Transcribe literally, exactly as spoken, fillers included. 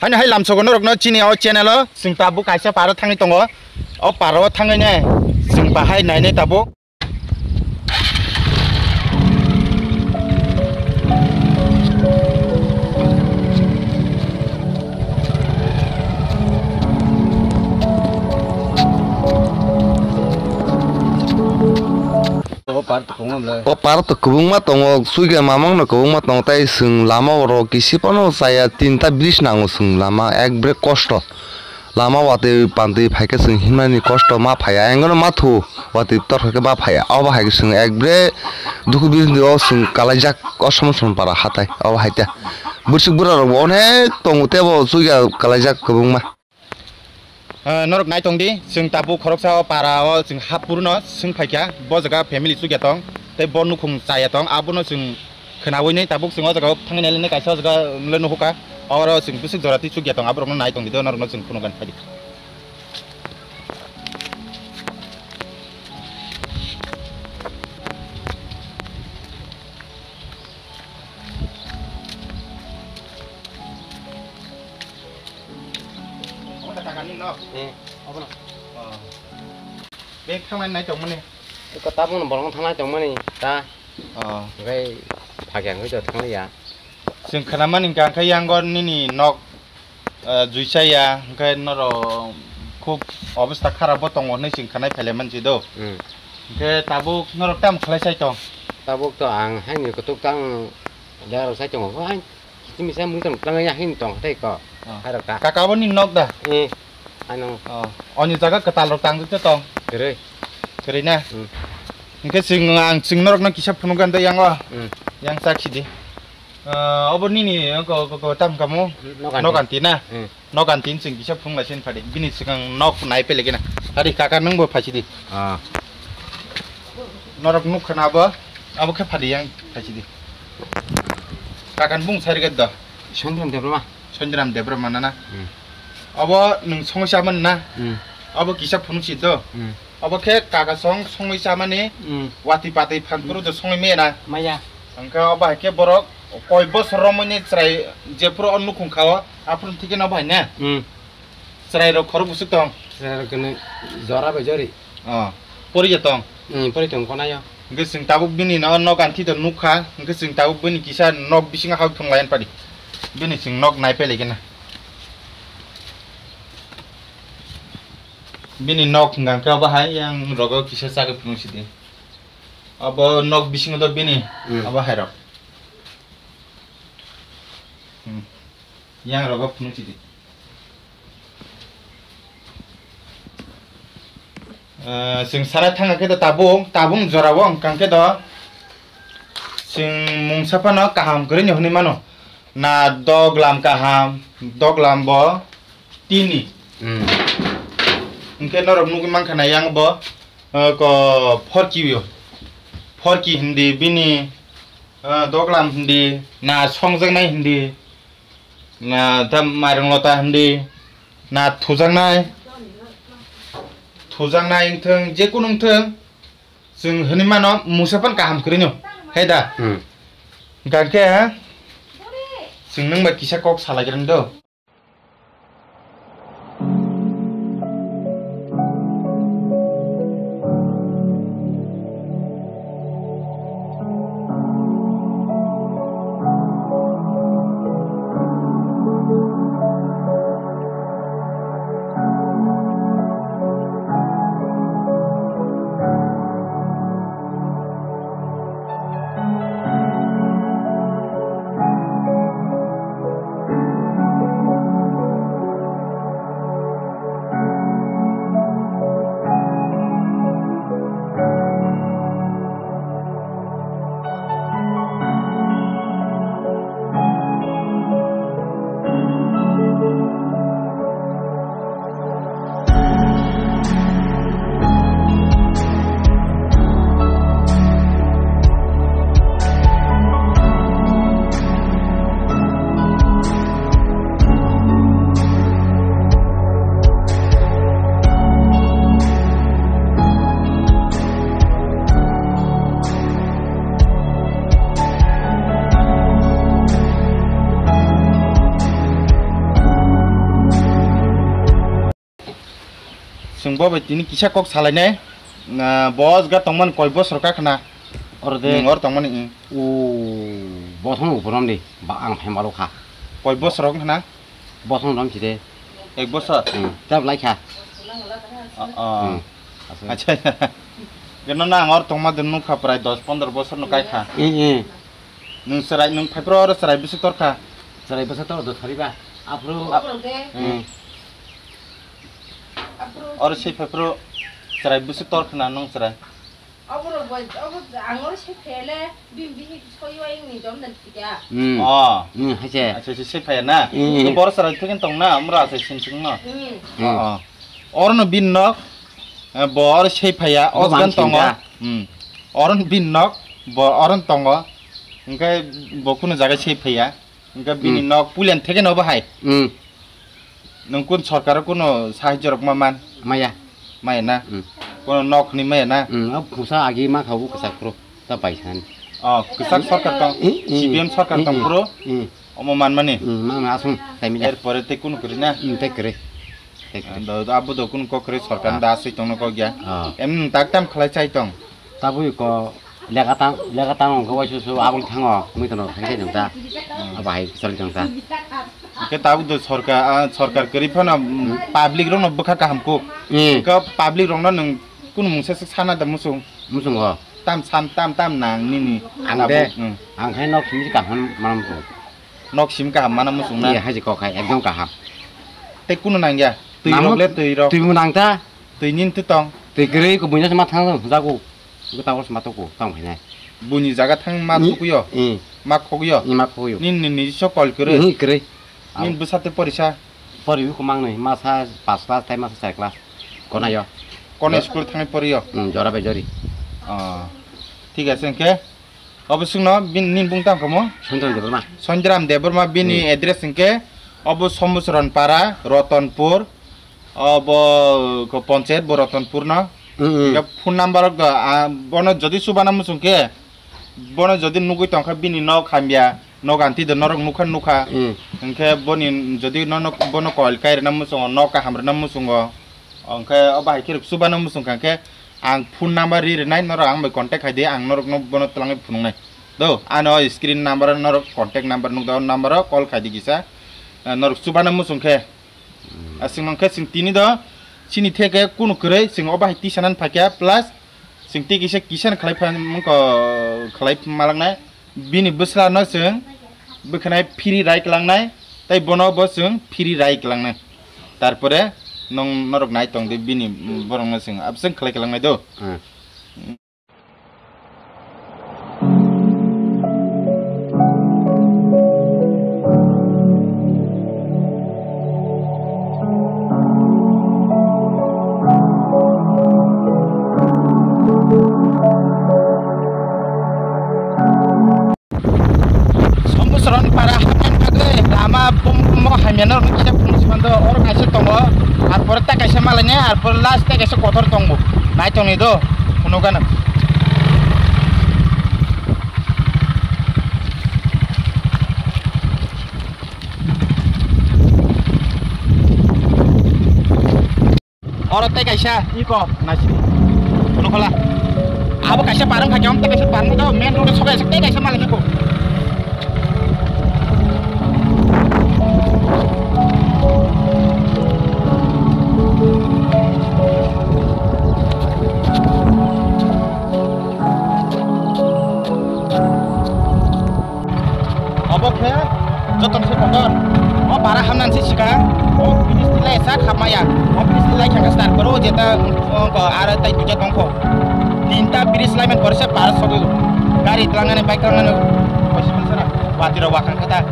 Haino hai lamsogo norokno chini o channel o chwng tabuk kaisa paro thangwi tongo. O paro thangwi ne chwng bahai nainai tabuk. O par to kwbangma tongo, suiga mamang no kwbangma tongo, tai chwng lama o rok kisi phano chaya, tinta bridge nango chwng lama, ekbare kosto. Lama watwi pantwi phaikhe chwng himnani kosto ma phaiya, engno ma thu watwi tor khe ma phaiya. Obo hai chwng ekbare dukhu bini o chwng kalaijak o Somson para hatai, obo hai ta. Bwswk bwra rok bo onek tongo tebo chuya kalaijak kwbangma. Ah, norok nai tong di, chwng tabuk khoroksa o para o chwng hap puruno swng phaikha, bo jaga family chukya tong, tei bo nukhung chaya tong, abono chwng khwnawi nai tabuk chwng o jaga o thangwi nai le kaisa o jaga le nuhuka, oro chwng bwswk jora twi chukya tong, aborokno nai tong di, norokno chwng phunukgani phai di. Obo ta kaka ni nok? Eh, obo no. Oh. Bek thangnai nai tongmani? Ko tabuk no bolong thangnai tongmani ta. Oh. Hwnkhe phakya hwnkhe to thangliya. Chwng khwnamani hwnkha hwnkhe yango nini nok, eh, juisa ya, hwnkhe norok khub obostha kharap bo tongo hwnwi chwng khwnai phailai mansi do. Hmm. Hwnkhe tabuk norok tamo khlai sai tong? Tabuk to ang haini kutuk tang lerok sai tongo. Hai, Chini sa mui tong tang ya hin tong tei ko. Oh. Hai rok ta. Kaka bo ni nok da? Eh. Ano. Oh. Oni jaga kwtal rok tang te tong. Kwrwi. Kwrwi na? Hmm. Hwnkhe chwng ang chwng norok no kisa phunukgani tei yango. Hmm. Yang chak sidi. Ah, obo nini ko, ko, ko tam kamo? Nok anti. Nok anti na? Hmm. Nok anti chwng kisa phunuk lai sin phadi. Bini swkang nok nai pele gina. Hari kaka nung bo phai sidi. Ah. Norok nuk khana bo. Abo khe phadi yang phai sidi. Kakan bung sari gad da. Sonjram Debbarma. Sonjram Debbarma nana. Hmm. Abo nung songwi chaman na. Hmm. Abo kisa phunuk si do. Hmm. Abo khe kaka song songwi chamani. Hmm. Wati pati phan puru do songwi mena. Maya. Angka abo hai khe borok koi bosor romoni chrai je puro o nukhung khao aphuru thikeno bai na. Hmm. Chwrairok khorok bwswk tong? Chwrairok kwnwi jora bai jori. Oh, pori ya tong? Hmm, pori tong konayo. Hwnkhe chwng tabuk bini no nok anthi to nukha, hwnkhe chwng tabuk bini kisa nok bisingo hao thwng lai padi. Bini chwng nok nai pele gena. Bini nok hwnkha khe obo hai yang rogo kisa chagwi phunuk sidi. Obo nok bisingo do bini, hmm, obo hai rok. Hmm. Yang rogo phunuk sidi. Ah, chwng sana thangkha khe do tabung, tabung jorao hwnkha khe do chwng mungsa phano kaham kwrwino hwnwi mano. Na doglam kaham, doglam bo tini. Hmm. Hwnkhe norok nugwi mankha na yang bo, ah, ko phorki o. Phorki hindi bini, ah, doglam hindi, na songjaknai hindi. Na, ta mairung lota hindi, na thujaknai, thujaknai wngthung, jekunu wngthung, chwng hwnwi mano mungsa phano kaham kwrwino, hai da? Hmm. Hwnkha khe, chwng nwng bai kisa kok salaigrani do. Chwng bo bai tini kisa kok salainai, ah, bo osga tongmani koi bosor ka khna. Oro de. Nwng oro tongmani, mm. O, bothong uphrom di, ba ang phaimalo kha. Koi bosor wng khna? Bothong dong si de. Ek bosor? Hmm, tab lai kha. Oh, oh. Hmm. Acha, acha. Geno na ang oro tongma de nukha prai dos pondro bosor no kai kha. Eh, eh. Nwng chwrai, nwng phaipro oro chwrai bwswk tor kha? Chwrai bwswk tor do thori ba. Aphuru. Hmm. Oro sei phaipro chwrai bwswk tor khna nwng chwrai. Oborok bai, obo ang oro se phele, bini bihik soyo wngni jom dan thika. Hmm. Oh. Hmm, hai se. Acha, acha, sei phaya na? Hmm. Bor chwrai thik tong na, amra acha sin sing no. Hmm. Hmm. Oh, oh. Oro no bin nok, eh, bo oro sei phaya, bo osgan tongo. Hmm. Oro no bin nok, bo oro no tongo. Hwnkhe bo kuno jaga sei phaya. Hwnkhe bini nok puilan theke no bahai. Hmm. Nwng kun sorkaro kuno sahajyo rok ma man? Maya. Maya na? Hmm. Kuno nok ni maya na? Hmm, o pusa agi ma khabu kwchak phuru ta bai san. Oh, kwchak sorkar tong, hmm, hmm, C P M sorkar tong phuru, hmm, omo man mani? Hmm, ma, ma asung, tai mila. Erpore te kuno kwrwi na? Hmm, te kwrwi. Te kwrwi. Ando, abo do kuno kok kwrwi sorkar da aswi tongno kok ya. Ah. Em tak tam khlai chai tong. Tabui ko lega tang, lega tang wngkha waisa su aboni thango mui tono thangkhe jang ta. Hmm. Abo hai choli jang ta. Hwnkhe tabuk do sorkar, ah, sorkar kwrwi phano, mm, public rokno bwkha kaham kuk. Hmm. Hwnkhe public rokno nwng kunu mungsa swk sana da muchung? Muchungo. Tam san, tam, tam nang nini. Ang tabuk, de, hmm, ang khai nok simi kaham manam ko. Nok sim kaham mana muchung na? Iya, haji kok hai, ekdom kaham. Tei kunu nangya? Twi rok le twi rok. Twi bo nang ta? Twi nin twi tong? Twi kwrwi ko buino se ma thang jago. Ko ta ko se ma to ko tong phainai. Buni jaga thang ma tukuyo? Hmm. Ma khogyo? Hmm, ma khogyo. Nin, nin ni so kol kwrwi? Hmm, kwrwi. Nin bwsa tei porisa? Pori ko mang nai, masa pas class tai masa char class. Konayo. Kono school thangwi poriyo? Hmm, jora bai jori. Oh. Thik ase, hwnkhe? Obo swngno bin-, nini bung tang kamo? Sondram Debbarma. Sondram Debbarma, bini, hmm, address hwnkhe obo Sombuchron Para, Rotonpur, obo ko ponchayat bo Rotonpur no. Hmm, hmm. Hwnkhe phone number rok do, ah, bono jodi chubana muchung khe, bono jodi nugwi tongkha bini nok hamya, nok anti do norok nukha nukha. Hmm. Hwnkhe boni jodi no, no, bono call kai rwna muchungo, nok kaham rwna muchungo. Hwnkhe o bahai khe rwk chubana muchung kha khe, ang phone number ri rwnai, norok ang bai contact khai di, ang norokno bono twlangwi phunuknai. Do, ano screen number norok contact number nukda, o number o call khai di kisa. Eh, norok chubana muchung khe. Hmm. Ah, chwng nang khe chwng tini do, chini theke kunu kwrwi, chwng o bahai tisanani phaikha, plus chwng tei kisa, kisa khlai pha-, mungko khlai malaknai. Bini bwsla no chwng bwkhanai phiri rai kwlangnai, tei bono bo chwng phiri rai kwlangnai. Tarpore nwng norok nai tong di, bini borok no chwng absent khlai kwlangnai do. Hmm. Sombuchron Para hapjak bagwi lama bum bumo hamya no rwkhe phunuk sibando, oro kaisa tongo, ar pore ta kaisa malainai, ar pore last ta kaisa kotor tongo, nai tongni do, phunukgano. Oro tei kaisa iko nasi. Nukhola. Abo kaisa parang kha, tei kaisa parang do, main road sokai tei kaisa malai ko. Obo khe joto se kotor. O para hamnani se sikang. O bridge ni lai sak hapmaya. O bridge ni lai khaka star koro jeta, o, o, aro tai duja tongkho. Tinta bridge lai man korse para sogwi. Gari tlangnani, bike tlangnani. Possible sana. Watiro wakang kata.